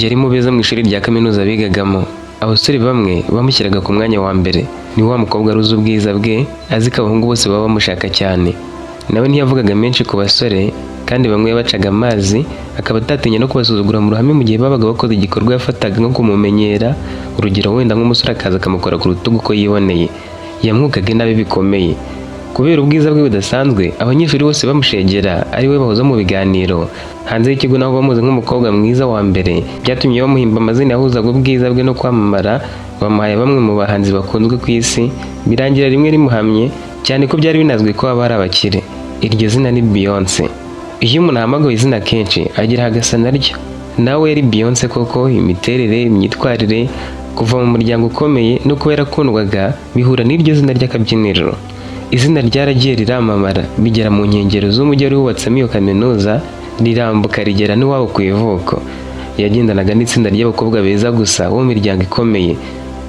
Yari mu beza mu ishuri rya kaminuza bigagamo. Abasore bamwe bamushyiraga ku mwanya wa mbere. Ni wa mukobwa wari uzi ubwiza bwe, azi ko abahungu bose baba bamushaka cyane. Nawe ntiyavugaga menshi ku basore, kandi bamwe yabacaga amazi, akaba atatinya no kubasuzugura mu ruhame mu gihe babaga bakoze igikorwa yafataga nko kumumenyera. Urugero, wenda nk'umusore akaza akamukora ku rutugu uko yiboneye, yamwukaga inabi bikomeye. Kubera ubwiza bwe budasanzwe, abanyeshuri bose bamushegera, ari we bahoza mu biganiro. Hanze y'ikigo naho bamuzi nk'umukobwa mwiza wa mbere. Byatumye bamuhimba amazina yahuzaga ubwiza bwe no kwamamara, bamuhaye bamwe mu bahanzi bakunzwe ku isi, birangira rimwe rimuhamye, cyane ko byari binazwi ko baba ari abakire. Iryo zina ni Beyonce. Iyo umuntu ahamagawe izina kenshi, agira agasa naryo. Nawe yari Beyonce koko. Imiterere, imyitwarire, kuva mu muryango ukomeye no kuba yarakundwaga bihura n'iryo zina ry'akabyiniriro. Izina ryaragiye riramamara, bigera mu nkengero z'umujyi wari wubatsemo iyo kaminuza, rirambuka rigera n'iwabo ku ivuko. Yagendanaga n'itsinda ry'abakobwa beza gusa bo mu miryango ikomeye.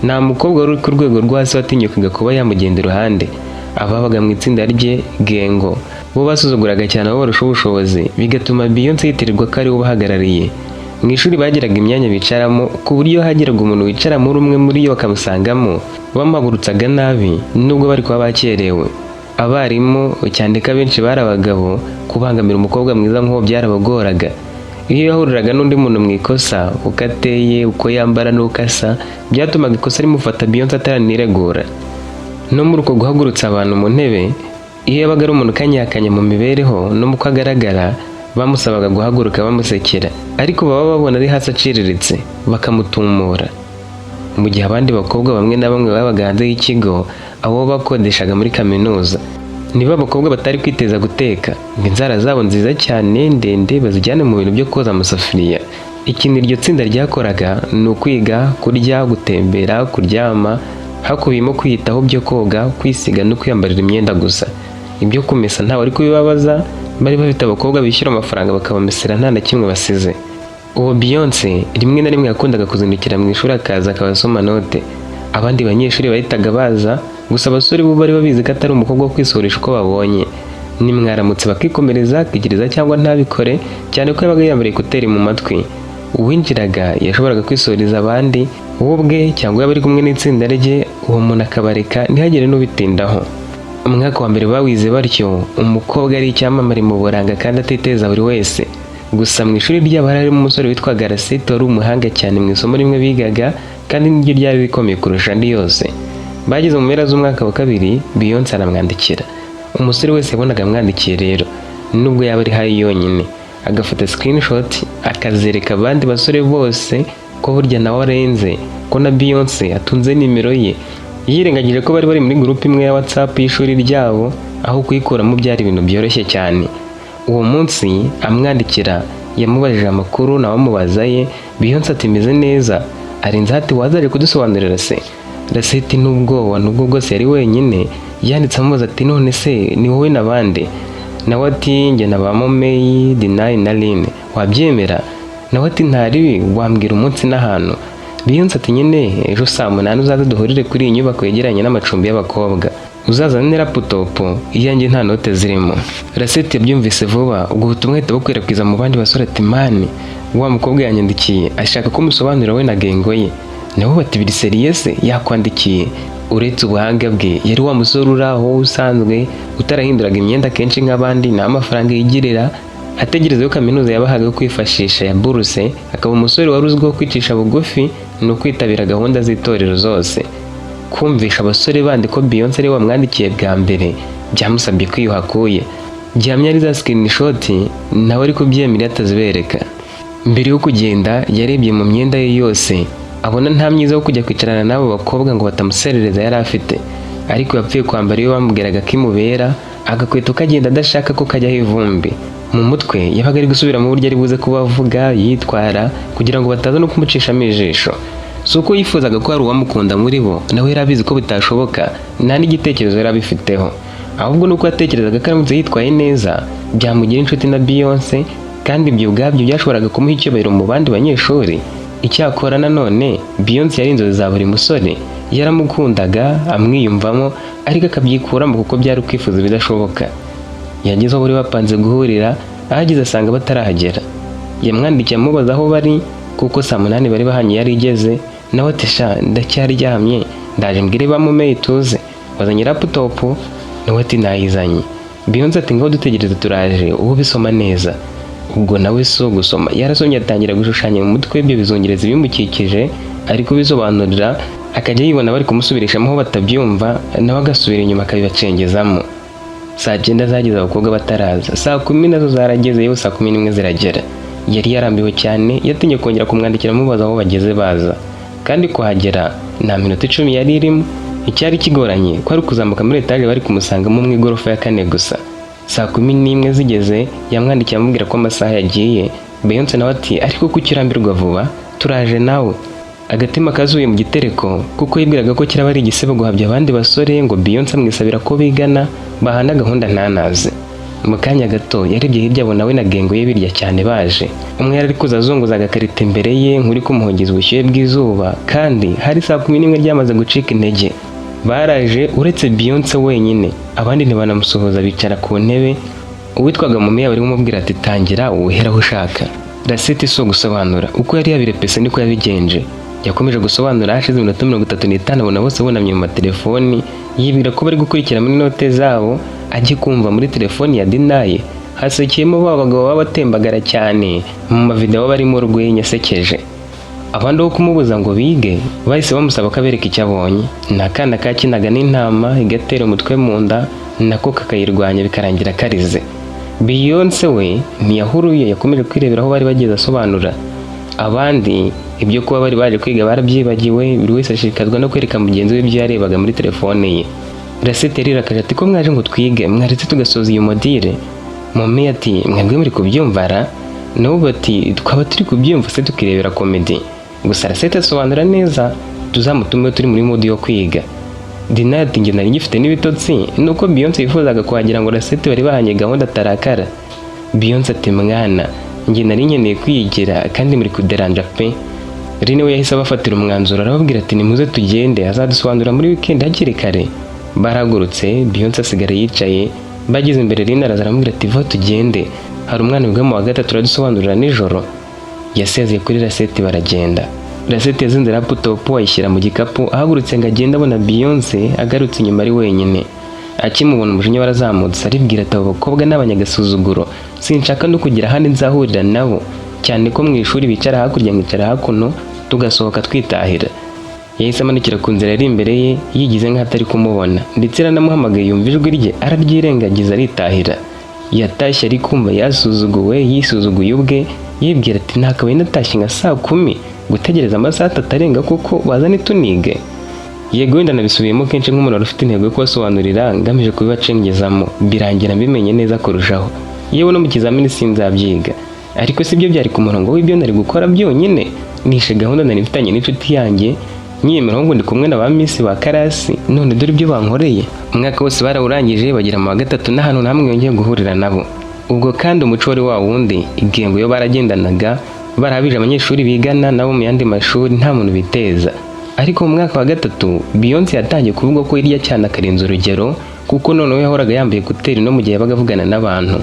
Nta mukobwa wari uri ku rwego rwo hasi watinyukaga kuba yamugenda iruhande. Ababaga mu itsinda rye, gang, bo basuzuguraga cyane abo barusha ubushobozi, bigatuma Beyonce yitirirwa ko ari we ubahagarariye. Mu ishuri bagiraga imyanya bicaramo, ku buryo hagiraga umuntu wicara muri umwe muri yo bakamusangamo, bamuhagurutsaga nabi nubwo bari kuba bakerewe. Abarimu, cyane ko abenshi bari abagabo, kubangamira umukobwa mwiza nk'uwo byarabagoraga. Iyo yahuriraga n'undi muntu mu ikosa, uko ateye, uko yambara n'uko asa, byatumaga ikosa rimufata Beyonce ataraniregura. No muri uko guhagurutsa abantu mu ntebe, iyo yabaga ari umuntu ukanyakanya mu mibereho no mu uko agaragara, bamusabaga guhaguruka bamusekera, ariko baba babona ari hasi aciriritse, bakamutumura. Mu gihe abandi bakobwa bamwe na bamwe babaga hanze y'ikigo, abo bakodeshaga muri kaminuza, niba abakobwa batari kwiteza guteka ngo inzara zabo nziza cyane ndende bazijyane mu bintu byo koza amasafuriya. Ikintu iryo tsinda ryakoraga ni ukwiga, kurya, gutembera, kuryama, hakubiyemo kwiyitaho byo koga, kwisiga no kwiyambarira imyenda gusa. Ibyo kumesa ntawe ari kubibabaza, bari bafite abakobwa bishyura amafaranga bakabamesera nta na kimwe basize. Uwo Beyonce rimwe na rimwe yakundaga kuzindukira mu ishuri, akaza akaba asoma note. Abandi banyeshuri bahitaga baza gusa. Abasore bo bari babizi ko atari umukobwa wo kwisuhurisha uko babonye. Nimwaramutse bakikomereza, akigiriza cyangwa ntabikore, cyane ko yabaga yambaye écouteurs mu matwi. Uwinjiraga yashoboraga kwisuhuriza abandi wowe ubwe cyangwa yaba ari kumwe n'itsinda rye, uwo muntu akabareka ntihagire n'ubitindaho. Umwaka wa mbere bawize batyo, umukobwa ari icyamamare mu buranga kandi atiteza buri wese. Gusa mu ishuri ryabo hari harimo umusore witwaga Rasete, wari umuhanga cyane mu isomo rimwe bigaga, kandi niryo ryari rikomeye kurusha andi yose. Bageze mu mpera z'umwaka wa kabiri, Beyonce aramwandikira. Umusore wese yabonaga amwandikiye rero, nubwo yaba ari hi yonyine, agafata screenshot akazereka abandi basore bose ko burya nawe arenze, ko na Beyonce atunze nimero ye. Yirengagije ko bari bari muri groupe imwe ya WhatsApp y'ishuri ryabo, aho kuyikuramo byari ibintu byoroshye cyane. Uwo munsi amwandikira, yamubajije amakuru, nawe amubaza ye. Beyonce ati: "Meze neza." Arenze ati: "Wazaje kudusobanurira se?" Raseti n'ubwoba, nubwo bwose yari wenyine, yanditse amubaza ati: "None se ni wowe na bande?" Nawe ati: "Njye na ba Momeyi, Dinayi na Line, wabyemera?" Nawe ati: "Ntaribi, wambwira umunsi n'ahantu?" Beyonce ati: "Nyine ejo saa 8 uzaze duhurire kuri iyi nyubako yegeranye n'amacumbi y'abakobwa, uzazane laptop, iyanjye nta note zirimo." Raseti yabyumvise vuba, ubwo butumwa ahita bukwirakwiza mu bandi basore, ati: "Man, wa mukobwa yanyandikiye, ashaka ko musobanurira we na gang ye." Nabo bati: "Biri sérieux se yakwandikiye?" Uretse ubuhanga bwe, yari wa musore uri aho usanzwe, utarahinduraga imyenda kenshi nk'abandi, nta mafaranga yigirira, ategereza ko kaminuza yabahaga yo kwifashisha ya buruse, akaba umusore wari uzwiho kwicisha bugufi no kwitabira gahunda z'itorero zose. Kumvisha abasore bandi ko Beyonce ariwe wamwandikiye bwa mbere byamusabye kwiyuha akuye. Gihamya ari za screenshot, nawe ari kubyemera atazibereka. Mbere yo kugenda, yarebye mu myenda ye yose, abona nta myiza wo kujya kwicarana n'abo bakobwa ngo batamuserereza yari afite, ariko yapfuye kwambara iyo bamubwiraga ko imubera, agakweto kagenda adashaka ko kajyaho ivumbi. Mu mutwe yabaga ari gusubiramo uburyo ari buze kuba avuga, yitwara, kugira ngo bataza no kumucishamo ijisho. Si uko yifuzaga ko hari uwamukunda muri bo, nawe yari abizi ko bitashoboka, nta n'igitekerezo yari abifiteho, ahubwo nuko yatekerezaga ko aramutse yitwaye neza byamugira inshuti na Beyonce, kandi ibyo ubwabyo byashoboraga kumuha icyubahiro mu bandi banyeshuri. Icyakora nanone Beyonce yari inzozi za buri musore, yaramukundaga amwiyumvamo, ariko akabyikuramo kuko byari ukwifuza ibidashoboka. Yageze aho bari bapanze guhurira, ahageze asanga batarahagera. Yamwandikiye amubaza aho bari, kuko Kuko saa 8 bari bahanye yari igeze. Nawe ati: "Sha, ndacyaryamye, ndaje mbwire bamumeyi tuze. Wazanye laptop?" Nawe ati: "Nayizanye." Beyonce ati: "Ngaho dutegereze, turaje, ubu bisoma neza." Ubwo nawe si gusoma, yarasomye atangira gushushanya mu mutwe ibyo bizongereza ibimukikije, ari kubisobanurira akajya yibona bari kumusubirishamo aho batabyumva, nawe agasubira inyuma akabibacengezamo. Saa 9 zageze abakobwa bataraza, saa 10 nazo zarageze, yewe saa 11 ziragera. Yari yarambiwe cyane, yatinye kongera kumwandikira amubaza aho bageze baza, kandi kuhagera nta minota 10 yari irimo. Icyari kigoranye ko ari ukuzamuka muri etaje bari kumusangamo mu igorofa ya kane gusa. Saa 11 zigeze yamwandikiye amubwira ko amasaha yagiye. Beyonce nawe ati: "Ariko kuki urambirwa vuba? Turaje." Nawe agatima kazuye mu gitereko, kuko yibwiraga ko kiraba ari igisebo guhabya abandi basore ngo Beyonce amwisabira ko bigana, bahana gahunda ntanaze. Mu kanya gato yarebye hirya abona we na gang ye birya cyane baje. Umwe yari ari kuza azunguza agakarito imbere ye nk'uri kumuhungiza ubushyuhe bw'izuba, kandi hari saa 11 ryamaze gucika intege. Baraje uretse Beyonce wenyine, abandi ntibanamusuhuza, bicara ku ntebe. Uwitwaga Mumeya bari kumubwira ati: "Tangira uwuhere aho ushaka." Raseti si ugusobanura, uko yari yabirepese niko yabigenje. Yakomeje gusobanura, hashize iminota 35 abona bose bunamye mu matelefoni, yibwira ko bari gukurikira muri note zabo. Ajye kumva muri telefoni ya Dinaye hasekeyemo ba bagabo baba batembagara cyane mu mavideo barimo urwenya asekeje. Abandi aho kumubuza ngo bige, bahise bamusaba ko abereka icyo abonye. Ni akana kakinaga n'intama, igatera umutwe mu nda, nako kakayirwanya, bikarangira karize. Beyonce we ntiyahuruye, yakomeje kwirebera aho bari bageze asobanura. Abandi ibyo kuba bari baje kwiga barabyibagiwe, buri wese ashishikazwa no kwereka mugenzi we ibyo yarebaga muri telefone ye. Rasete yarirakaje ati: "Ko mwaje ngo twige, mwaretse tugasoza iyi module?" Mome ati: "Mwebwe muri kubyumva ra?" Nabo bati: "Twaba turi kubyumva se tukirebera comedy?" Gusa Rasete asobanura neza, tuzamutume turi muri mood yo kwiga. Dina ati: "Njye nari ngifite n'ibitotsi." Nuko Beyonce yifuzaga kuhagira ngo Rasete bari bahanye gahunda atarakara. Beyonce ati: "Mwana, njye nari nkeneye kwiyigira kandi muri kuderanja pe." Rine we yahise abafatira umwanzuro, arababwira ati: "Nimuze tugende, azadusobanurira muri weekend hakiri kare." Barahagurutse, Beyonce asigara yicaye. Bageze imbere, Rine araza aramubwira ati: "Va tugende, hari umwana wiga mu wa gatatu uradusobanurira nijoro." Yasezeye kuri Raseti baragenda. Raseti yazinze laptop ayishyira mu gikapu, ahagurutse ngo agende abona Beyonce agarutse inyuma ari wenyine. Akimubona umujinya warazamutse, aribwira ati: "Abo bakobwa ni abanyagasuzuguro, sinshaka no kugira ahandi nzahurira nabo, cyane ko mu ishuri bicara hakurya nkicara hakuno, tugasohoka twitahira." Yahise amanukira ku nzira yari imbere ye, yigize nk'aho atari kumubona, ndetse yaranamuhamagaye yumva ijwi rye araryirengagiza, aritahira. Yatashye ari kumva yasuzuguwe, yisuzuguye ubwe, yibwira ati: "Nakabaye natashye nka saa 10, gutegereza amasaha 3 arenga kuko bazane tunige." Yego, wenda nabisubiyemo kenshi nk'umuntu wari ufite intego yo kubasobanurira ngamije kubibacengezamo, birangira mbimenye neza kurushaho. Yewe no mu kizamini sinzabyiga, ariko si byo byari ku murongo w'ibyo nari gukora byonyine. Nishe gahunda nari mfitanye n'inshuti yanjye, nyiyemeraho ngo ndi kumwe na ba miss ba class, none dore ibyo bankoreye. Umwaka wose barawurangije, bagera mu wa gatatu n'ahantu na hamwe yongeye guhurira nabo. Ubwo kandi umuco wari wa wundi, i gang yo baragendanaga, barabije abanyeshuri bigana nabo mu yandi mashuri, nta muntu biteza. Ariko mu mwaka wa gatatu Beyonce yatangiye kuvuga ko hirya cyane akarenza urugero, kuko noneho yahoraga yambaye écouteurs no mu gihe yabaga avugana n'abantu.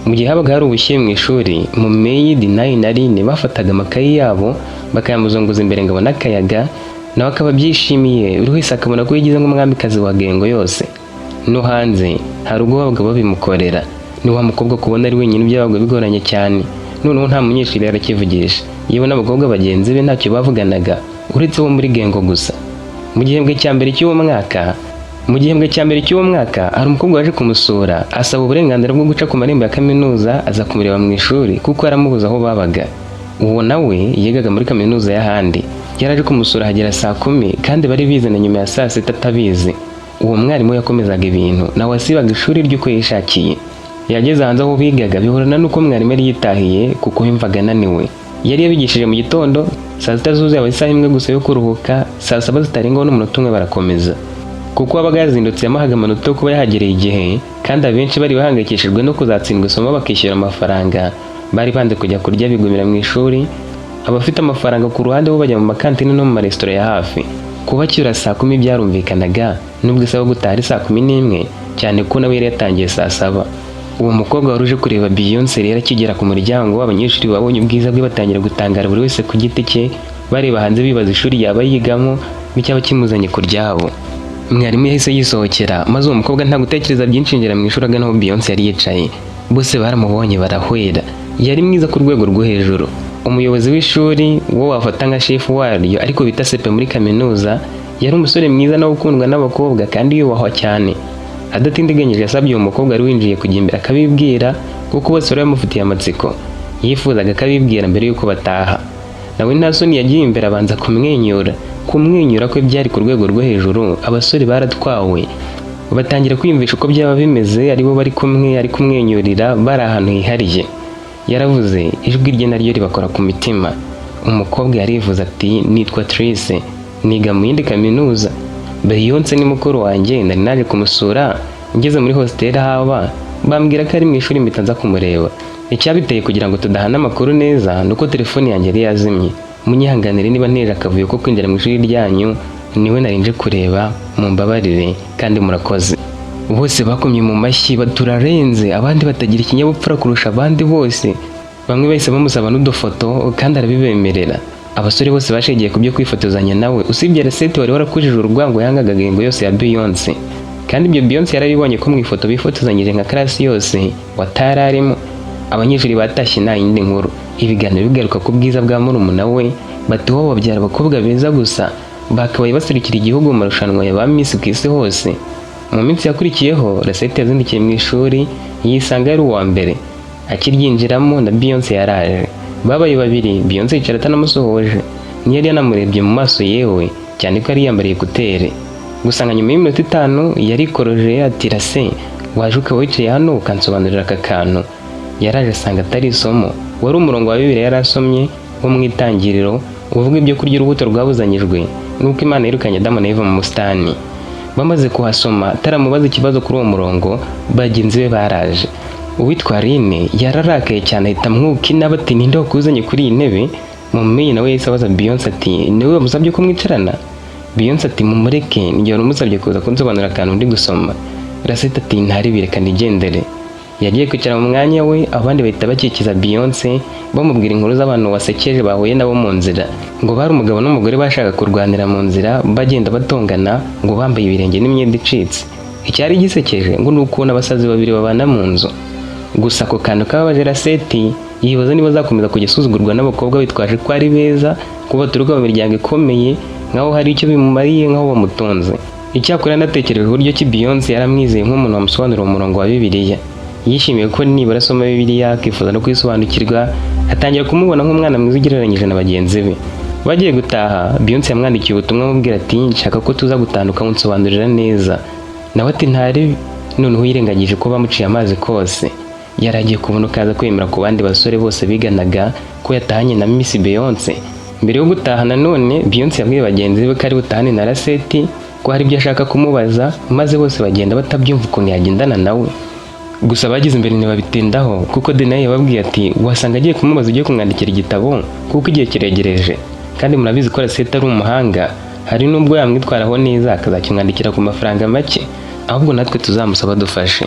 Mu gihe habaga hari ubushyuhe mu ishuri, mu Meyi, Dinayi na Line bafataga amakayi yabo bakayamuzunguza imbere ngo abone akayaga, nawe akaba abyishimiye, buri wese akabona ko yigize nk'umwamikazi wa gang yose. No hanze hari ubwo babaga babimukorera. Ni wa mukobwa kubona ari wenyine byabaga bigoranye cyane. Noneho nta munyeshuri yarakivugisha, yewe n'abakobwa bagenzi be ntacyo bavuganaga uretse bo muri gang gusa. Mu gihembwe cya mbere cy'uwo mwaka hari umukobwa waje kumusura, asaba uburenganzira bwo guca ku marembo ya kaminuza aza kumureba mu ishuri, kuko yaramubuze aho babaga. Uwo nawe yigaga muri kaminuza y'ahandi, yaraje kumusura hagera saa 10, kandi bari bizana nyuma ya saa 6 atabizi. Uwo mwarimu yakomezaga ibintu, nawe asibaga ishuri ry'uko yishakiye. Yageze hanze aho bigaga bihurana n'uko mwarimu yari yitahiye, kuko yumvaga ananiwe. Yari yabigishije mu gitondo, saa 6 zuzuye aba isaha imwe gusa yo kuruhuka, saa 7 zitarengaho n'umunota umwe barakomeza. Kuko wabaga yazindutse yamuhaga amanota yo kuba yahagereye igihe, kandi abenshi bari bahangayikishijwe no kuzatsindwa isomo bakishyura amafaranga, bari banze kujya kurya bigumira mu ishuri. Abafite amafaranga ku ruhande bo bajya mu makantine no mu maresitora ya hafi. Kuba saa 10 byarumvikanaga, nubwo isaba gutaha ari saa 11, cyane ko nawe yari yatangiye saa 7. Uwo mukobwa wari uje kureba Beyonce rero akigera ku muryango, abanyeshuri babonye ubwiza bwe batangira gutangara, buri wese ku giti cye, bareba hanze bibaza ishuri yaba yigamo n'icyaba kimuzanye ku ryabo. Mwarimu yahise yisohokera, maze uwo mukobwa nta gutekereza byinshi yinjira mu ishuri agana aho Beyonce yari yicaye. Bose baramubonye barahwera, yari mwiza ku rwego rwo hejuru. Umuyobozi w'ishuri, wo wafata nka shefu waryo ariko bita sepe muri kaminuza, yari umusore mwiza nawe ukundwa n'abakobwa kandi yubahwa cyane. Adatindiganyije yasabye uwo mukobwa wari winjiye kujya imbere akabibwira, kuko bose bari bamufitiye amatsiko. Yifuzaga akabibwira mbere y'uko bataha. Nawe nta soni yagiye imbere abanza kumwenyura. Kumwenyura kwe byari ku rwego rwo hejuru. Abasore baratwawe, batangira kwiyumvisha uko byaba bimeze aribo bari kumwe, ari kumwenyurira, bari ahantu hihariye. Yaravuze, ijwi rye naryo ribakora ku mitima. Umukobwa yarivuze ati: "Nitwa Trice, niga mu yindi kaminuza. Beyonce ni mukuru wanjye, nari naje kumusura. Ngeze muri hostel aho aba bambwira ko ari mu ishuri, mpita nza kumureba. Icyabiteye kugira ngo tudahana amakuru neza ni uko telefone yanjye yari yazimye. Munyihanganire niba nteje akavuyo ko kwinjira mu ishuri ryanyu, niwe nari nje kureba, mumbabarire kandi murakoze." Bose bakomye mu mashyi baturarenze, abandi batagira ikinyabupfura kurusha abandi bose. Bamwe bahise bamusaba n'udufoto kandi arabibemerera. Abasore bose bashegeye ku byo kwifotozanya nawe, usibye Rasete wari warakujije urwango, yangaga ingo yose ya Beyonce. Kandi ibyo Beyonce yarabibonye ko mu ifoto bifotozanyije nka class yose watari arimo. Abanyeshuri batashye nta yindi nkuru, ibiganiro bigaruka ku bwiza bwa murumuna we, bati: "Wowe babyara abakobwa beza gusa, bakabaye baserukira igihugu mu marushanwa ya ba Miss ku isi hose." Mu minsi yakurikiyeho, Rasete yazindukiye mu ishuri yisanga yari uwa mbere. Akiryinjiramo na Beyonce yaraje, babaye babiri. Beyonce yicara atanamusuhuje, ntiyari yanamurebye mu maso yewe, cyane ko yari yambariye écouteurs. Gusa nka nyuma y'iminota 5 yarikoroje ati: "Rase, waje ukaba wicaye hano ukansobanurira aka kantu?" Yaraje asanga atari isomo, wari umurongo wa Bibiliya yari asomye wo mu Itangiriro, uvuga ibyo kurya urubuto rwabuzanyijwe nuko Imana yirukanye Adamu na Eva mu busitani. Bamaze kuhasoma, ataramubaza ikibazo kuri uwo murongo, bagenzi be baraje. Uwitwa Aline yararakaye cyane, ahita amwuka inabi ati: "Ninde wakuzanye kuri iyi ntebe?" Mumenyi nawe yahise abaza Beyonce ati: "Niwe wamusabye ko mwicarana?" Beyonce ati: "Mumureke, njye wari umusabye kuza kunsobanurira akantu ndi gusoma." Rasete ati: "Ntari, reka nigendere." Yagiye kwicara mu mwanya we, abandi bahita bakikiza Beyonce bamubwira inkuru z'abantu wasekeje bahuye nabo mu nzira. Ngo bari umugabo n'umugore bashaka kurwanira mu nzira, bagenda batongana, ngo bambaye ibirenge n'imyenda icitse. Icyari gisekeje ngo ni ukuntu abasazi babiri babana mu nzu. Gusa ako kantu kababaje Raseti, yibaza niba azakomeza kujya asuzugurwa n'abakobwa bitwaje ko ari beza, ko baturuka mu miryango ikomeye, nkaho hari icyo bimumariye, nkaho bamutunze. Icyakora yanatekereje uburyo ki Beyonce yaramwizeye nk'umuntu wamusobanurira umurongo wa Bibiliya. Yishimiye ko nibura asoma Bibiliya akifuza no kuyisobanukirwa, atangira kumubona nk'umwana mwiza ugereranyije na bagenzi be. Bagiye gutaha, Beyonce yamwandikiye ubutumwa amubwira ati: "Nshaka ko tuza gutandukana unsobanurira neza." Nawe ati: "Ntari." Noneho yirengagije ko bamuciye amazi kose, yari agiye kubona ukaza kwemera ku bandi basore bose biganaga ko yatahanye na Miss Beyonce. Mbere yo gutaha nanone, Beyonce yabwiye bagenzi be ko ari butahane na Raseti, ko hari ibyo ashaka kumubaza, maze bose bagenda batabyumva ukuntu yagendana nawe. Gusa bageze imbere ntibabitindaho, kuko Denayi yababwiye ati: "Wasanga agiye kumubaza ugiye kumwandikira igitabo, kuko igihe kiregereje, kandi murabizi ko Raseti ari umuhanga, hari n'ubwo yamwitwaraho neza akazakimwandikira ku mafaranga make, ahubwo natwe tuzamusaba dufashe."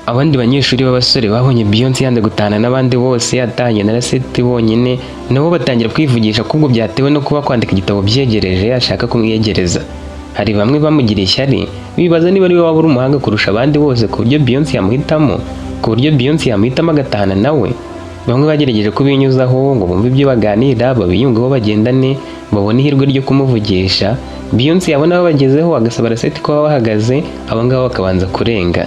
Abandi banyeshuri b'abasore babonye Beyonce yanze gutahana n'abandi bose, yatahanye na Raseti bonyine, nabo batangira kwivugisha ko ubwo byatewe no kuba kwandika igitabo byegereje, ashaka kumwiyegereza. Hari bamwe bamugiriye ishyari, bibaza niba ari we waba uri umuhanga kurusha abandi bose ku buryo Beyonce yamuhitamo, ku buryo Beyonce yamuhitamo agatahana nawe. Bamwe bagerageje kubinyuzaho ngo bumve ibyo baganira, babiyungeho, bagendane, babone ihirwe ryo kumuvugisha. Beyonce yabona babagezeho agasaba Raseti ko baba bahagaze, abo ngabo bakabanza kurenga.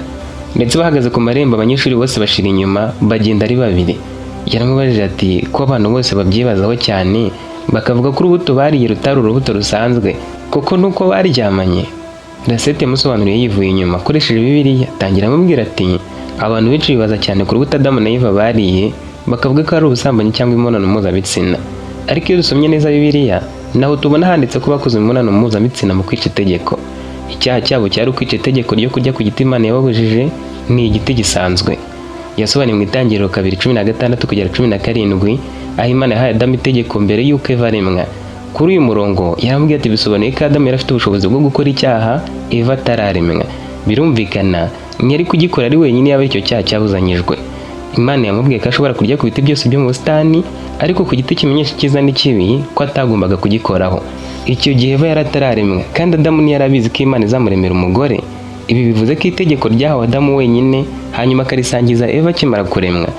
Ndetse bahagaze ku marembo, abanyeshuri bose bashira inyuma, bagenda ari babiri. Yaramubajije ati: "Ko abantu bose babyibazaho cyane, bakavuga ko urubuto bariye rutari urubuto rusanzwe, kuko nuko baryamanye?" Rasete yamusobanuriye yivuye inyuma akoresheje Bibiliya, atangira amubwira ati: "Abantu benshi bibaza cyane ku rubuto Adamu na Eva bariye, bakavuga ko ari ubusambanyi cyangwa imibonano mpuzabitsina. Ariko iyo dusomye neza Bibiliya, naho tubona handitse ko bakoze imibonano mpuzabitsina mu kwica itegeko. Icyaha cyabo cyari ukwica itegeko ryo kurya ku giti Imana yababujije, ni igiti gisanzwe." Yasobanuye mu Itangiriro 2:16 kugera 17, aho Imana yahaye Adamu itegeko mbere y'uko Eva aremwa. Kuri uyu murongo yaramubwiye ati: "Bisobanuye ko Adamu yari afite ubushobozi bwo gukora icyaha Eva atararemwa." Birumvikana. Ntiyari kugikora ari wenyine yaba icyo cyaha cyabuzanyijwe. Imana yamubwiye ko ashobora kurya ku biti byose byo mu busitani, ariko ku giti kimenyesha icyiza n'ikibi ko atagombaga kugikoraho. Icyo gihe Eva yari atararemwa, kandi Adamu ntiyari abizi ko Imana izamuremera umugore. Ibi bivuze ko itegeko ryahawe Adamu wenyine, hanyuma akarisangiza Eva akimara kuremwa.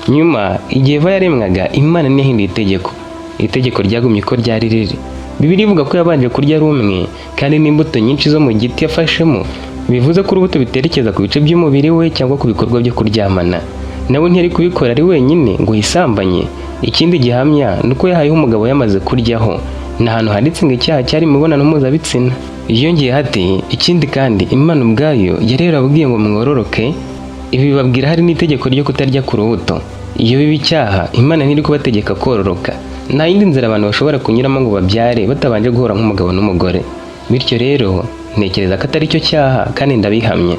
Nyuma, igihe Eva yaremwaga, Imana ntiyahinduye itegeko. Itegeko ryagumye uko ryari riri. Bibiliya ivuga ko yabanje kurya ari umwe, kandi n'imbuto nyinshi zo mu giti yafashemo, bivuze ko urubuto biterekeza ku bice by'umubiri we cyangwa ku bikorwa byo kuryamana. Nawe ntiyari kubikora ari wenyine ngo yisambanye. Ikindi gihamya ni uko yahayeho umugabo yamaze kuryaho. Ni ahantu handitse ngo icyaha cyari imibonano mpuzabitsina. Yongeyeho ati: "Ikindi kandi, Imana ubwayo yari yarababwiye ngo mwororoke." Ibi bibabwira hari n'itegeko ryo kutarya ku rubuto. Iyo biba icyaha, Imana ntiri kubategeka kororoka. Nta yindi nzira abantu bashobora kunyuramo ngo babyare batabanje guhura nk'umugabo n'umugore. Bityo rero, ntekereza ko atari cyo cyaha kandi ndabihamya.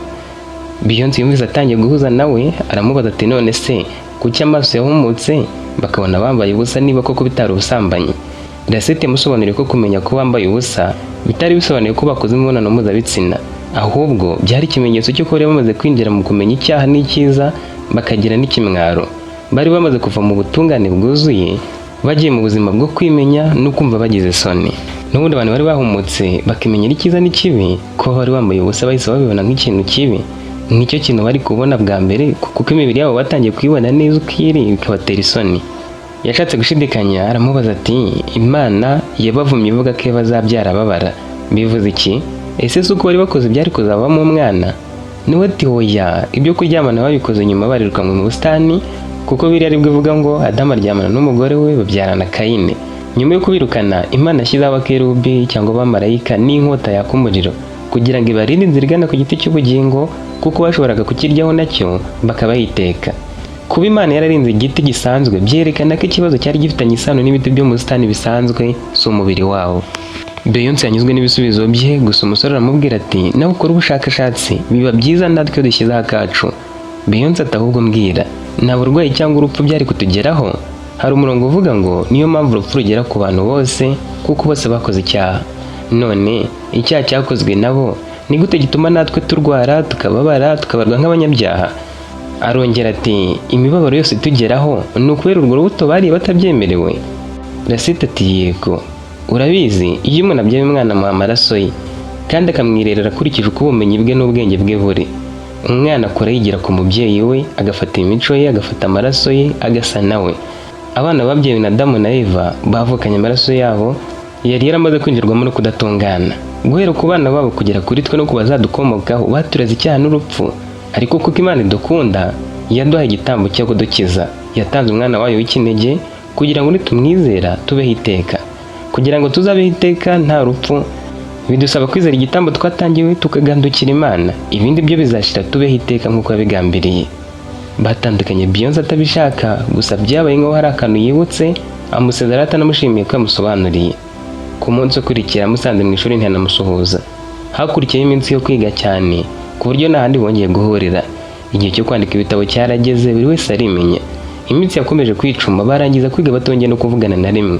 Beyonce yumvise atangiye guhuza nawe, aramubaza ati: "None se kuki amaso yahumutse bakabona bambaye ubusa niba koko bitari ubusambanyi?" Rasete yamusobanuriye ko kumenya ko bambaye ubusa bitari bisobanuye ko bakoze imibonano mpuzabitsina, ahubwo byari ikimenyetso cy'uko bari bamaze kwinjira mu kumenya icyaha n'icyiza, bakagira n'ikimwaro. Bari bamaze kuva mu butungane bwuzuye bagiye mu buzima bwo kwimenya no kumva bagize isoni. N'ubundi abantu bari bahumutse bakimenyera icyiza n'ikibi, kuba bari bambaye ubusa bahise babibona nk'ikintu kibi. Nicyo kintu bari kubona bwa mbere, kuko imibiri yabo batangiye kuyibona neza uko iri, bikabatera isoni. Yashatse gushidikanya, aramubaza ati: "Imana yabavumye ivuga ko bazabyara babara, bivuze iki? Ese si uko bari bakoze byari kuzavamo umwana?" Niwe ati: "Hoya, ibyo kuryamana babikoze nyuma barirukanwe mu busitani, kuko biriya aribwo ivuga ngo Adamu aryamana n'umugore we babyarana Kayini. Nyuma yo kubirukana, Imana yashyizeho abakerubi cyangwa abamarayika n'inkota yaka umuriro kugira ngo ibarinde inzira igana ku giti cy'ubugingo, kuko bashoboraga kukiryaho nacyo bakabayiteka." Kuba Imana yararinze igiti gisanzwe byerekana ko ikibazo cyari gifitanye isano n'ibiti byo mu busitani bisanzwe, si umubiri wabo. Beyonce yanyuzwe n'ibisubizo bye, gusa umusore aramubwira ati: "Nawe ukora ubushakashatsi, biba byiza natwe dushyizeho akacu." Beyonce ati: "Ahubwo mbwira, nta burwayi cyangwa urupfu byari kutugeraho? Hari umurongo uvuga ngo niyo mpamvu urupfu rugera ku bantu bose, kuko bose bakoze icyaha. None icyaha cyakozwe nabo ni gute gituma natwe turwara, tukababara, tukabarwa nk'abanyabyaha?" Arongera ati: "Imibabaro yose itugeraho ni ukubera urwo rubuto bariye batabyemerewe?" Rasita ati: "Yego, urabizi, iyo umuntu abyaye umwana amuha amaraso ye kandi akamwirerera akurikije uko ubumenyi bwe n'ubwenge bwe buri. Umwana akura yigira ku mubyeyi we, agafata imico ye, agafata amaraso ye, agasa nawe. Abana babyawe na Adamu na Eva bavukanye amaraso yabo yari yaramaze kwinjirwamo no kudatungana. Guhera ku bana babo kugera kuri twe no ku bazadukomokaho, batureze icyaha n'urupfu. Ariko kuko Imana idukunda, yaduhaye igitambo cyo kudukiza. Yatanze umwana wayo w'ikinege kugira ngo nitumwizera tubeho iteka. Kugira ngo tuzabeho iteka nta rupfu, bidusaba kwizera igitambo twatangiwe, tukagandukira Imana. Ibindi byo bizashira, tubeho iteka nk'uko yabigambiriye." Batandukanye Beyonce atabishaka, gusa byabaye nk'aho hari akantu yibutse, amusezera atanamushimiye ko yamusobanuriye. Ku munsi ukurikira amusanze mu ishuri ntiyanamusuhuza. Hakurikiyeho iminsi yo kwiga cyane, ku buryo nta handi bongeye guhurira. Igihe cyo kwandika ibitabo cyarageze, buri wese arimenya. Iminsi yakomeje kwicuma, barangiza kwiga batongeye no kuvugana na rimwe.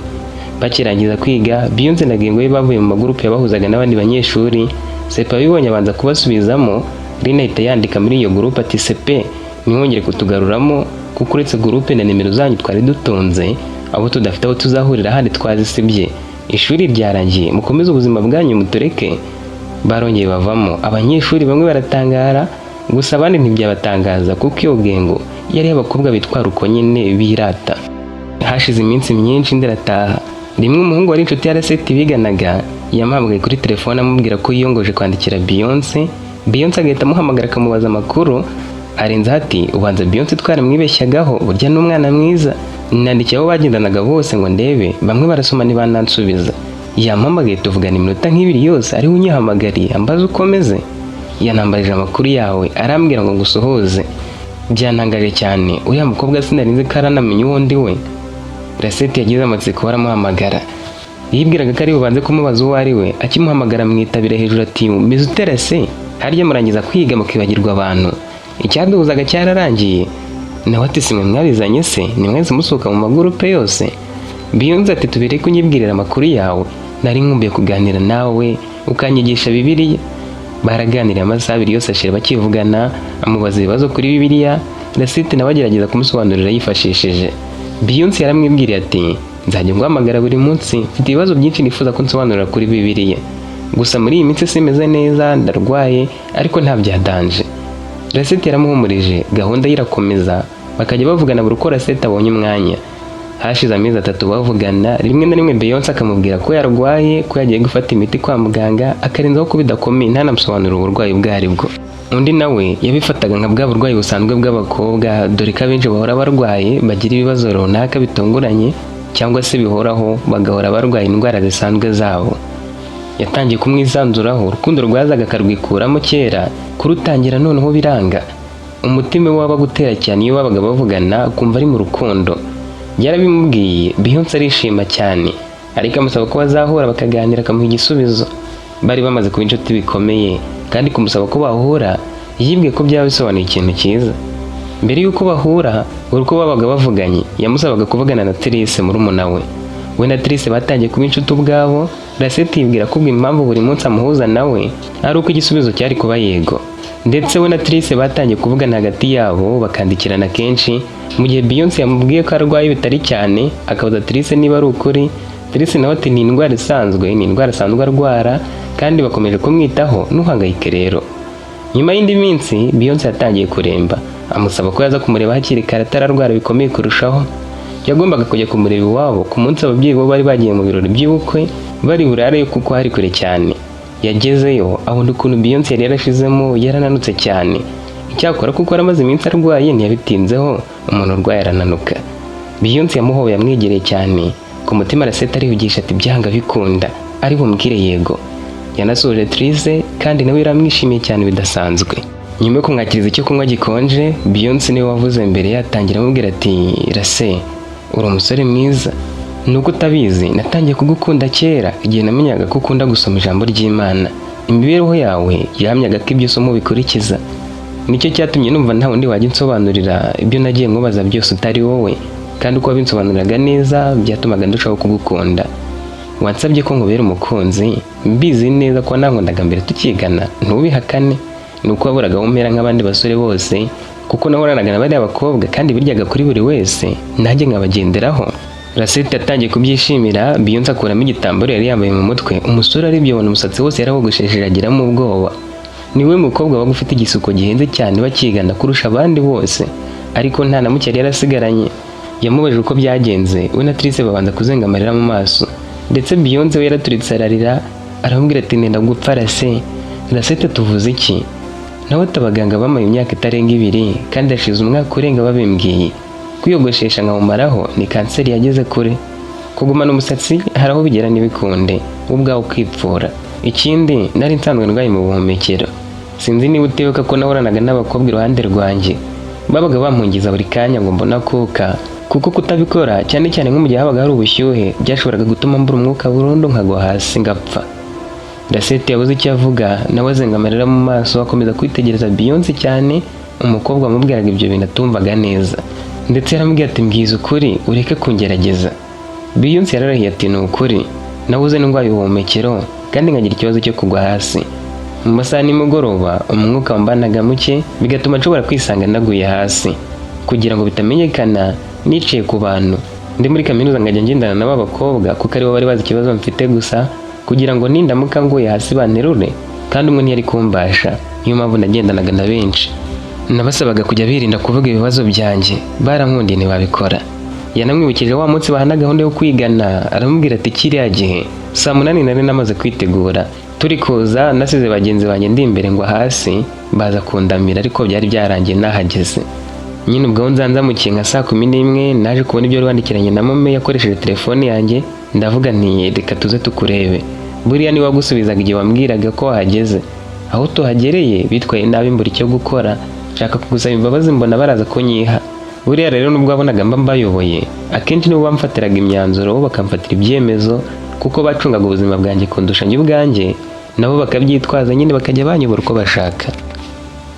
Bakirangiza kwiga, Beyonce na Gengo ye bavuye mu magurupe yabahuzaga n'abandi banyeshuri. Sepe abibonye abanza kubasubizamo. Rina ahita yandika muri iyo gurupe ati: "Sepe, ntiwongere kutugaruramo, kuko uretse gurupe na nimero zanyu twari dutunze, abo tudafite aho tuzahurira handi twazisibye. Ishuri ryarangiye, mukomeze ubuzima bwanyu mutureke." Barongeye bavamo. Abanyeshuri bamwe baratangara, gusa abandi ntibyabatangaza, kuko iyo gengo yari abakobwa bitwara uko nyine birata. Hashize iminsi myinshi, indi arataha. Rimwe umuhungu wari inshuti ya Raseti biganaga yamuhamagaye kuri telefone, amubwira ko yiyongoje kwandikira Beyonce. Beyonce agahita amuhamagara akamubaza amakuru. Arenzaho ati: "Ubanza Beyonce twaramwibeshyagaho, burya ni umwana mwiza. Nandikiye abo bagendanaga bose ngo ndebe, bamwe barasoma ntibanansubiza. Yampamagaye tuvugana iminota nk'ibiri yose, ariwe unyihamagariye ambaza uko meze. Yanambarije amakuru yawe, arambwira ngo ngusuhuze. Byantangaje cyane, uriya mukobwa sinarinzi ko aranamenya uwo ndi we." Raseti yagize amatsiko, baramuhamagara. Yibwiraga ko ari bubanze kumubaza uwo ari we. Akimuhamagara mwitabira hejuru ati: "Meze uterase? Harya murangiza kwiga mukibagirwa abantu? Icyaduhuzaga cyararangiye?" Nawe ati: "Simwe mwabizanye se? Ni mwese musohoka mu magurupe yose?" Beyonce ati: "Tubere kunyibwirira amakuru yawe, nari nkumbuye kuganira nawe ukanyigisha Bibiliya." Baraganiriye amasaha 2 yose ashira bakivugana, amubaza ibibazo kuri Bibiliya, Rasete nawe agerageza kumusobanurira yifashishije. Beyonce yaramwibwiriye ati: "Nzajya nguhamagara buri munsi, mfite ibibazo byinshi nifuza ko nsobanurira kuri Bibiliya. Gusa muri iyi minsi simeze neza, ndarwaye, ariko nta bya danger." Rasete yaramuhumurije, gahunda ye irakomeza, bakajya bavugana buri uko Rasete abonye umwanya. Hashize amezi 3 bavugana, rimwe na rimwe Beyonce akamubwira ko yarwaye, ko yagiye gufata imiti kwa muganga, akarenzaho ko bidakomeye, ntanamusobanurire uburwayi ubwo ari bwo. Undi nawe yabifataga nka bwa burwayi busanzwe bw'abakobwa, dore ko abenshi bahora barwaye, bagira ibibazo runaka bitunguranye cyangwa se bihoraho, bagahora barwaye indwara zisanzwe zabo. Yatangiye kumwisanzuraho, urukundo rwazaga akarwikuramo kera, kurutangira noneho biranga. Umutima we wabaga utera cyane iyo babaga bavugana, akumva ari mu rukundo. Yarabimubwiye, Beyonce arishima cyane, ariko amusaba ko bazahura bakaganira akamuha igisubizo. Bari bamaze kuba inshuti bikomeye, kandi kumusaba ko bahura yibwiye ko byaba bisobanuye ikintu cyiza. Mbere y'uko bahura, buri uko babaga bavuganye yamusabaga kuvugana na Therese murumuna we. We na Therese batangiye kuba inshuti ubwabo. Rasete yibwira ko ubwo impamvu buri munsi amuhuza nawe ari uko igisubizo cyari kuba yego. Ndetse we na Therese batangiye kuvugana hagati yabo, bakandikirana kenshi. Mu gihe Beyonce yamubwiye ko arwaye bitari cyane, akabaza Therese niba ari ukuri, Therese nawe ati: "Ni indwara isanzwe, ni indwara asanzwe arwara, kandi bakomeje kumwitaho, ntuhangayike rero." Nyuma y'indi minsi Beyonce yatangiye kuremba, amusaba ko yaza kumureba hakiri kare atararwara bikomeye kurushaho. Yagombaga kujya kumureba iwabo ku munsi ababyeyi bo bari bagiye mu birori by'ubukwe, bari burareyo kuko hari kure cyane. Yagezeyo abona ukuntu Beyonce yari yarashizemo, yarananutse cyane. Icyakora kuko yari amaze iminsi arwaye ntiyabitinzeho, umuntu urwaye arananuka. Beyonce yamuhobeye amwegereye cyane. Ku mutima Rasete arivugisha ati: "Byanga bikunda ari bumubwire yego." Yanasuhuje Therese, kandi nawe yaramwishimiye cyane bidasanzwe. Nyuma yo kumwakiriza icyo kunywa gikonje, Beyonce niwe wavuze mbere, yatangira amubwira ati: "Rase, uri umusore mwiza, nuko utabizi. Natangiye kugukunda kera igihe namenyaga ko ukunda gusoma ijambo ry'Imana. Imibereho yawe yahamyaga ko ibyo usoma ubikurikiza. Nicyo cyatumye numva nta wundi wajya unsobanurira ibyo nagiye nkubaza byose utari wowe, kandi uko wabinsobanuriraga neza byatumaga ndushaho kugukunda. Wansabye ko nkubera umukunzi, mbizi neza ko nankundaga mbere tukigana, ntubihakane. Ni uko waburaga aho umpera nk'abandi basore bose, kuko nahoranaga na bariya bakobwa kandi biryaga kuri buri wese, nanjye nkabagenderaho." Rasete yatangiye kubyishimira. Beyonce akuramo igitambaro yari yambaye mu mutwe. Umusore arebye abona umusatsi wose yarawogoshesheje, agiramo ubwoba. Niwe mukobwa wabaga ufite igisuko gihenze cyane bakigana kurusha abandi bose, ariko nta na muke yari yarasigaranye. Yamubajije uko byagenze, we na Therese babanza kuzenga amarira mu maso. Ndetse Beyonce we yaraturitse ararira, aramubwira ati: "Nenda gupfa Rase." Rasete tuvuze iki? Nawe ati: "Abaganga bamaye imyaka itarenga 2, kandi hashize umwaka urenga babimbwiye. Kwiyogoshesha nkawumaraho ni kanseri yageze kure. Kugumana umusatsi hari aho bigera ntibikunde, wowe ubwawe ukipfura. Ikindi nari nsanzwe ndwaye mu buhumekero. Sinzi niba utibuka ko nahoranaga n'abakobwa iruhande rwanjye, babaga bampungiza buri kanya ngo mbone akuka, kuko kutabikora, cyane cyane nko mu gihe habaga hari ubushyuhe, byashoboraga gutuma mbura umwuka burundu nkagwa hasi ngapfa." Rasete yabuze icyo avuga, nawe azenga amarira mu maso, akomeza kwitegereza Beyonce cyane. Umukobwa wamubwiraga ibyo bintu atumvaga neza, ndetse yaramubwiye ati: "Mbwiza ukuri, ureke kungerageza." Beyonce yararahiye ati: "Ni ukuri, nabuze ndwaye ubuhumekero kandi nkagira ikibazo cyo kugwa hasi. Mu masaha nimugoroba umwuka wambanaga muke, bigatuma nshobora kwisanga naguye hasi. Kugira ngo bitamenyekana, niciye ku bantu ndi muri kaminuza, nkajya ngendana na ba bakobwa kuko aribo bari bazi ikibazo mfite gusa, kugira ngo nindamuka nguye hasi banterure, kandi umwe ntiyari kumbasha. Niyo mpamvu nagendanaga na benshi. Nabasabaga kujya birinda kuvuga ibibazo byanjye, barankundiye ntibabikora." Yanamwibukije wa munsi bahana gahunda yo kwigana, aramubwira ati: "Kiriya gihe saa 8 nari namaze kwitegura, turi kuza nasize bagenzi banjye ndi imbere ngo hasi baza kundamira, ariko byari byarangiye nahageze nyine. Ubwo nzanzamukiye nka saa 11 naje kubona ibyo wari wandikiranye na mome yakoresheje telefone yanjye, ndavuga nti reka tuze tukurebe, buriya niwe wagusubizaga igihe wambwiraga ko wahageze. Aho tuhagereye bitwaye nabi, mbura icyo gukora, nshaka kugusaba imbabazi mbona baraza kunyiha. Buriya rero nubwo wabonaga mba mbayoboye, akenshi nibo bamfatiraga imyanzuro, bakamfatira ibyemezo, kuko bacungaga ubuzima bwanjye kundusha njye ubwanjye, nabo bakabyitwaza nyine bakajya banyobora uko bashaka.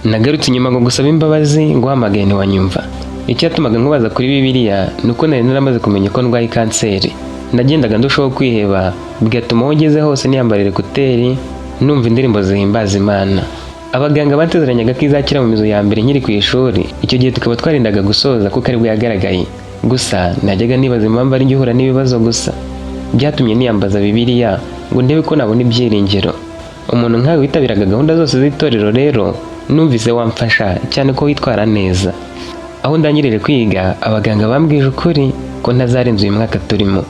Nagarutse inyuma ngo gusaba imbabazi, nguhamagaye ntiwanyumva. Icyatumaga nkubaza kuri Bibiliya ni uko nari naramaze kumenya ko ndwaye kanseri. Nagendaga ndushaho kwiheba, bigatuma aho ngeze hose niyambarira écouteurs. Numva indirimbo zihimbaza Imana. Abaganga batezeranyaga ko izakira mu mizo ya mbere nkiri ku ishuri. Icyo gihe tukaba twarindaga gusoza kuko aribwo yagaragaye. Gusa najyaga nibaza impamvu ari njye uhura n'ibibazo gusa. Byatumye niyambaza Bibiliya ngo ndebe ko nabona ibyiringiro. Umuntu nkawe witabiraga gahunda zose z'itorero rero, numvise wamfasha cyane ko witwara neza. Aho ndangirije kwiga, abaganga bambwije ukuri ko ntazarenza uyu mwaka turimo.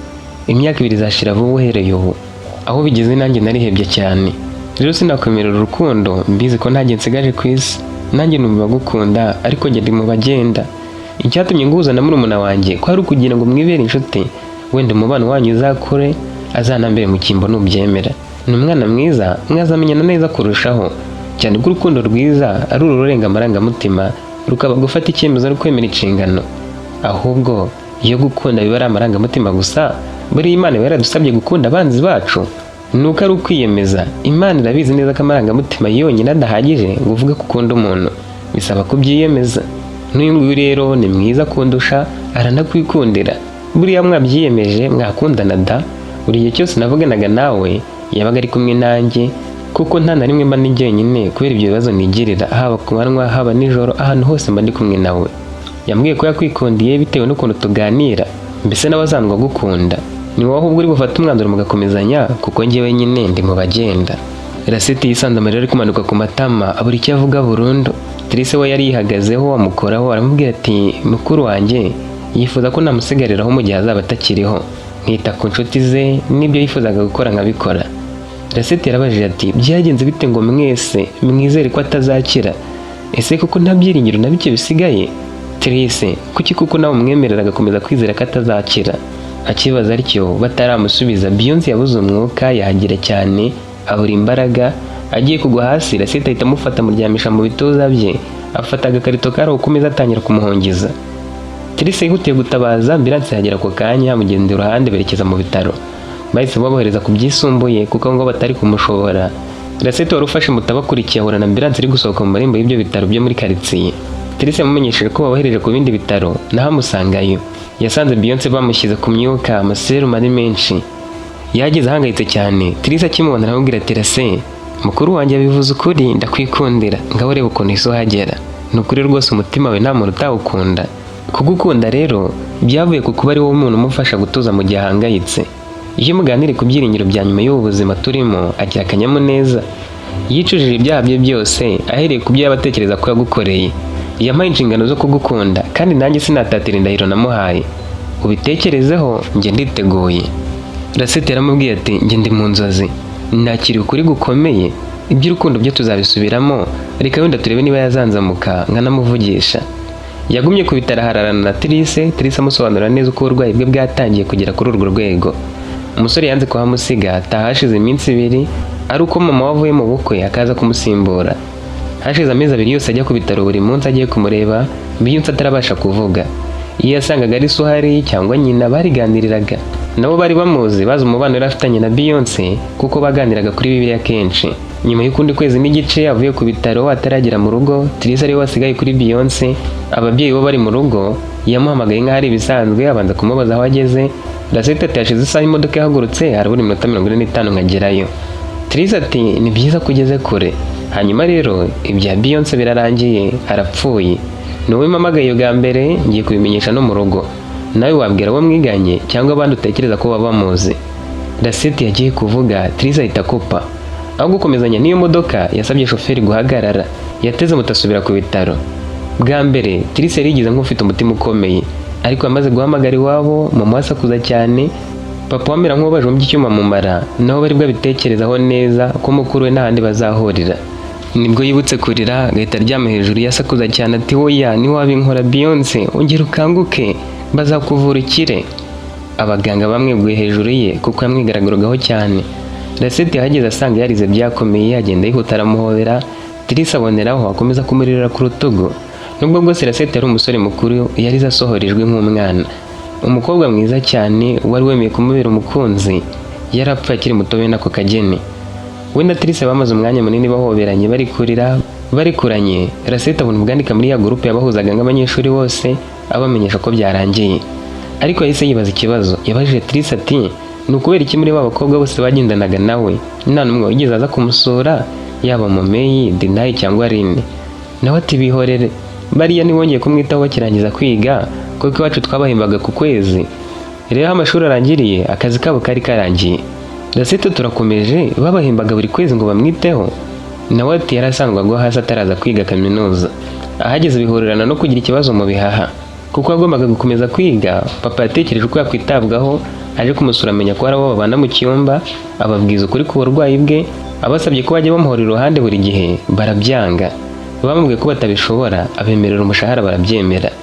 Imyaka 2 izashira vuba uhereye ubu. Aho bigeze nanjye narihebye cyane. Rero sinakwemerera urukundo mbizi ko ntajye nsigaje ku isi. Nanjye numva gukunda, ariko njye ndi mu bagenda. Icyatumye nguhuza na murumuna wanjye ko ari ukugira ngo mwibere inshuti, wenda umubano wanyu uzakure, azanambere mu cyimbo nubyemera. Ni umwana mwiza, mwazamenyana neza kurushaho, cyane ko urukundo rwiza ari ururenga amarangamutima, rukaba gufata icyemezo no kwemera inshingano. Ahubwo iyo gukunda biba ari amarangamutima gusa, buriya Imana iba yaradusabye gukunda abanzi bacu. Ni uko ari ukwiyemeza. Imana irabizi neza ko amarangamutima yonyine adahagije ngo uvuge ko ukunda umuntu, bisaba kubyiyemeza. N'uyu nguyu rero ni mwiza kundusha, aranakwikundira. Buriya mwabyiyemeje mwakundana da. Buri gihe cyose navuganaga nawe yabaga ari kumwe nanjye, kuko nta na rimwe mba ndi jyenyine kubera ibyo bibazo nigirira, haba ku manywa, haba nijoro, ahantu hose mba ndi kumwe nawe. Yambwiye ko yakwikundiye bitewe n'ukuntu tuganira, mbese nawe azandwa agukunda. Ni wowe ahubwo uri bufate umwanzuro mugakomezanya, kuko njyewe nyine ndi mu bagenda. Raseti yisanze amarira ari kumanuka ku matama, abura icyo avuga burundu. Trise we yari yihagazeho, amukoraho, aramubwira ati: "Mukuru wanjye yifuza ko namusigariraho mu gihe azaba atakiriho, nkita ku nshuti ze n'ibyo yifuzaga gukora nkabikora." Raseti yarabajije ati: "Byagenze bite ngo mwese mwizere ko atazakira? Ese koko nta byiringiro na bike bisigaye? Trise, kuki kuko nawe umwemerera agakomeza kwizera ko atazakira?" Akibaza atyo bataramusubiza, Beyonce yabuze umwuka, yahagira cyane, abura imbaraga, agiye kugwa hasi. Raseti ahita amufata, amuryamisha mu bituza bye, afata agakarito kari aho ku meza, atangira kumuhungiza. Trise yihutiye gutabaza ambulance, yagera ako kanya, amugenda iruhande, berekeza mu bitaro. Bahise babohereza ku byisumbuye kuko ngo batari kumushobora. Raseti wari ufashe moto abakurikiye, ahura na ambulance iri gusohoka mu marembo y'ibyo bitaro byo muri karitsiye. Trise yamumenyesheje ko babohereje ku bindi bitaro, naho amusangayo. Yasanze Beyonce bamushyize ku myuka, amaserumu ari menshi. Yageze ahangayitse cyane. Trise akimubona aramubwira ati: "Rase, mukuru wanjye yabivuze ukuri, ndakwikundira. Ngaho reba ukuntu isi uhagera. Ni ukuri rwose umutima wawe nta muntu utawukunda. Kugukunda rero byavuye ku kuba ari wowe umuntu umufasha gutuza mu gihe ahangayitse. Iyo muganiriye ku byiringiro bya nyuma y'ubu buzima turimo, agira akanyamuneza. Yicujije ibyaha bye byose ahereye ku byo yaba atekereza ko yagukoreye. Yampaye inshingano zo kugukunda, kandi nanjye sinatatira indahiro namuhaye. Ubitekerezeho, njye nditeguye." Raseti yaramubwiye ati: "Njye ndi mu nzozi, nakiriye ukuri gukomeye. Iby'urukundo byo tuzabisubiramo, reka wenda turebe niba yazanzamuka nkanamuvugisha." Yagumye ku bitaro ahararana na Trise. Trise amusobanurira neza uko uburwayi bwe bwatangiye kugera kuri urwo rwego. Umusore yanze kuhamusiga, ataha hashize iminsi 2 ari uko mama we avuye mu bukwe akaza kumusimbura. Hashize amezi 2 yose ajya ku bitaro buri munsi agiye kumureba, Beyonce atarabasha kuvuga. Iyo yasangaga ari se uhari cyangwa nyina, bariganiriraga. Nabo bari bamuzi, bazi umubano yari afitanye na Beyonce, kuko baganiraga kuri Bibiliya kenshi. Nyuma y'ukundi kwezi n'igice avuye ku bitaro ataragera mu rugo, Trise ariwe wasigaye kuri Beyonce, ababyeyi bo bari mu rugo. Yamuhamagaye nk'aho ari ibisanzwe, abanza kumubaza aho ageze. Raseti ati: "Hashize isaha imodoka ihagurutse, harabura iminota 45 nkagerayo." Trise ati: "Ni byiza ko ugeze kure. Hanyuma rero ibya Beyonce birarangiye, arapfuye. Ni wowe mpamagaye bwa mbere, ngiye kubimenyesha no mu rugo. Nawe wabwira abo mwiganye cyangwa abandi utekereza ko baba bamuzi." Raseti yagiye kuvuga, Trise ahita akupa. Aho gukomezanya n'iyo modoka, yasabye shoferi guhagarara. Yateze moto asubira ku bitaro. Bwa mbere Trise yari yigize nk'ufite umutima ukomeye, ariko yamaze guhamagara iwabo, mama we asakuza cyane, papa we amera nk'uwabajombye icyuma mu mara, naho bari bwabitekerezaho neza ko mukuru we n'ahandi bazahurira. Nibwo yibutse kurira, agahita aryama hejuru, yasakuza cyane ati: "Oya, ntiwabinkora Beyonce, ongera ukanguke, bazakuvura ukire." Abaganga bamweguye hejuru ye kuko yamwigaragaragaho cyane. Raseti yahageze asanga yarize byakomeye, agenda yihuta aramuhobera. Trise aboneraho akomeza kumuririra ku rutugu. Nubwo bwose Raseti yari umusore mukuru, yarize asohora ijwi nk'umwana. Umukobwa mwiza cyane wari wemeye kumubera umukunzi yarapfuye akiri muto bene ako kageni. We na Trise bamaze umwanya munini bahoberanye, bari kurira, barikuranye. Raseti abona ubwandika muri ya groupe yabahuzaga nk'abanyeshuri bose, abamenyesha ko byarangiye. Ariko yahise yibaza ikibazo. Yabajije Trise ati: Ni ukubera iki muri ba bakobwa bose bagendanaga nawe nta n'umwe wigeze aza kumusura, yaba Mumeyi, Dinayi cyangwa Rine? Nawe ati: "Bihorere, bariya ntibongeye kumwitaho bakirangiza kwiga, kuko iwacu twabahembaga ku kwezi. Rero aho amashuri arangiriye, akazi kabo kari karangiye." Rasete: "Turakomeje, babahembaga buri kwezi ngo bamwiteho?" Nawe ati: "Yari asanzwe agwa hasi ataraza kwiga kaminuza, ahageze bihurirana no kugira ikibazo mu bihaha. Kuko yagombaga gukomeza kwiga, papa yatekereje uko yakwitabwaho. Aje kumusura amenya ko hari abo babana mu cyumba, ababwiza ukuri ku burwayi bwe, abasabye ko bajya bamuhora iruhande buri gihe, barabyanga. Bamubwiye ko batabishobora, abemerera umushahara barabyemera.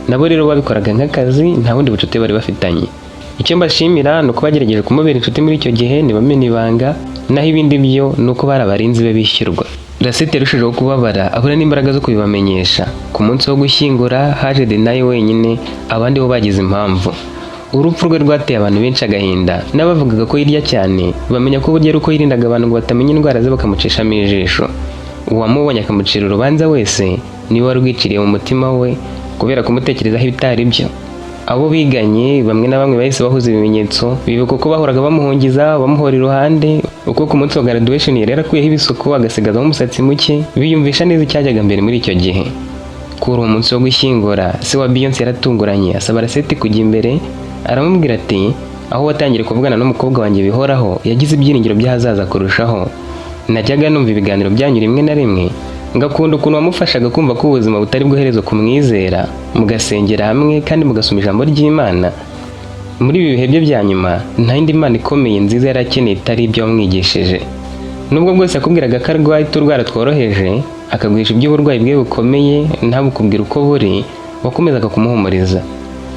Nabo rero babikoraga nk'akazi, nta bundi bucuti bari bafitanye. Icyo mbashimira ni uko bagerageje kumubera inshuti muri icyo gihe, ntibamena ibanga. Naho ibindi byo ni uko bari abarinzi be bishyurwa." Rasete yarushijeho kubabara, abura n'imbaraga zo kubibamenyesha. Ku munsi wo gushyingura haje Denayi wenyine, abandi bo bagize impamvu. Urupfu rwe rwateye abantu benshi agahinda, n'abavugaga ko yirya cyane bamenya ko burya ari uko yirindaga abantu ngo batamenya indwara ze bakamucishamo ijisho. Uwamubonye akamucira urubanza wese niwe warwiciriye mu mutima we kubera kumutekerezaho ibitari byo. Abo biganye bamwe na bamwe bahise bahuza ibimenyetso, bibuka uko bahoraga bamuhungiza, bamuhora iruhande, uko ku munsi wa graduation yari yarakuyeho ibisuko agasigazaho umusatsi muke, biyumvisha neza icyajyaga mbere muri icyo gihe. Kuri uwo munsi wo gushyingura, se wa Beyonce yaratunguranye asaba Rasete kujya imbere, aramubwira ati: "Aho watangiye kuvugana n'umukobwa wanjye bihoraho, yagize ibyiringiro by'ahazaza kurushaho. Najyaga numva ibiganiro byanyu rimwe na rimwe, ngakunda ukuntu wamufashaga kumva ko ubuzima butari bwoherezo kumwizera, mugasengera hamwe kandi mugasoma ijambo ry'Imana. Muri ibi bihe bye bya nyuma, nta yindi mana ikomeye nziza yari akeneye itari ibyo wamwigishije. Nubwo bwose yakubwiraga ko arwaye uturwara tworoheje, akaguhisha iby'uburwayi bwe bukomeye ntabukubwire uko buri, wakomezaga kumuhumuriza.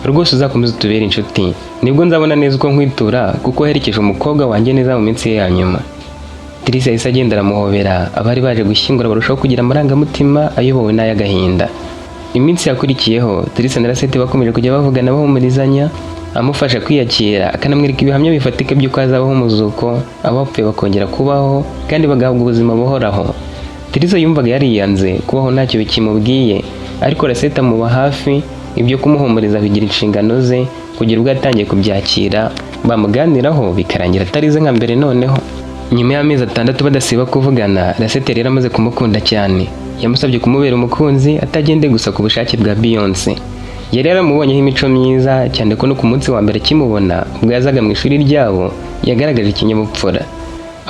Rwose uzakomeze utubere inshuti, nibwo nzabona neza uko nkwitura kuko waherekeje umukobwa wanjye neza mu minsi ye ya nyuma." Tirisi yahise agenda aramuhobera, abari baje gushyingura barushaho kugira amarangamutima ayobowe n'ay'agahinda. Iminsi yakurikiyeho, Tirisi na Rasete bakomeje kujya bavugana, bahumurizanya, amufasha kwiyakira, akanamwereka ibihamya bifatika by'uko hazabaho umuzuko, abapfuye bakongera kubaho kandi bagahabwa ubuzima buhoraho. Tirisa yumvaga yariyanze, kubaho ntacyo bikimubwiye, ariko Rasete amuba hafi, ibyo kumuhumuriza bigira inshingano ze, kugera ubwo yatangiye kubyakira, bamuganiraho bikarangira atarize nka mbere. Noneho nyuma y'amezi 6 badasiba kuvugana, Rasete rero amaze kumukunda cyane. Yamusabye kumubera umukunzi, atagendeye gusa ku bushake bwa Beyonce. Yari yaramubonyeho imico myiza cyane, ko no ku munsi wa mbere akimubona ubwo yazaga mu ishuri ryabo yagaragaje ikinyabupfura.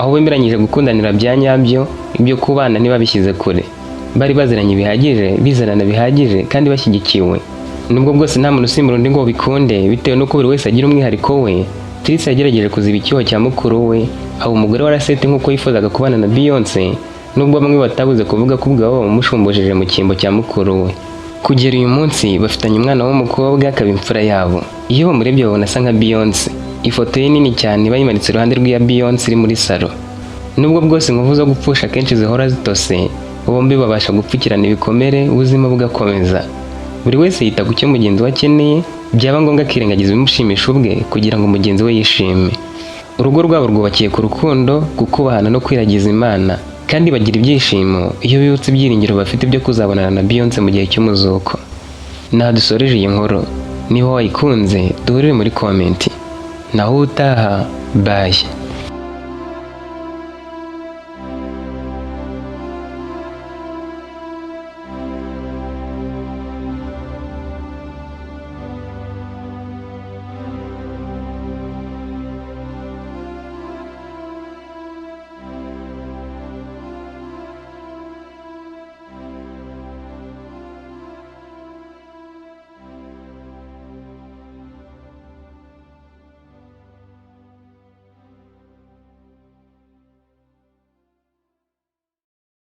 Aho bemeranyije gukundanira bya nyabyo, ibyo kubana ntibabishyize kure. Bari baziranye bihagije, bizerana bihagije kandi bashyigikiwe. Nubwo bwose nta muntu usimbura undi ngo bikunde, bitewe n'uko buri wese agira umwihariko we, Tirisa yagerageje kuziba icyuho cya mukuru we, aba umugore wa Rasete nk'uko yifuzaga kubana na Beyonce, nubwo bamwe batabuze kuvuga ko ubwabo bamushumbujije mu cyimbo cya mukuru we. Kugera uyu munsi bafitanye umwana w'umukobwa, akaba imfura yabo. Iyo bamurebye babona asa nka Beyonce. Ifoto ye nini cyane bayimanitse iruhande rw'iya Beyonce iri muri salo. Nubwo bwose inkovu zo gupfusha akenshi zihora zitose, bombi babasha gupfukirana ibikomere, ubuzima bugakomeza. Buri wese yita ku cyo mugenzi we akeneye, byaba ngombwa akirengagiza ibimushimisha ubwe kugira ngo mugenzi we yishime. Urugo rwabo rwubakiye ku rukundo, kukubahana no kwiragiza Imana, kandi bagira ibyishimo iyo bibutse ibyiringiro bafite byo kuzabonana na Beyonce mu gihe cy'umuzuko. Naha dusoreje iyi nkuru. Niba wayikunze, duhurire muri comment. Naho ubutaha, bye.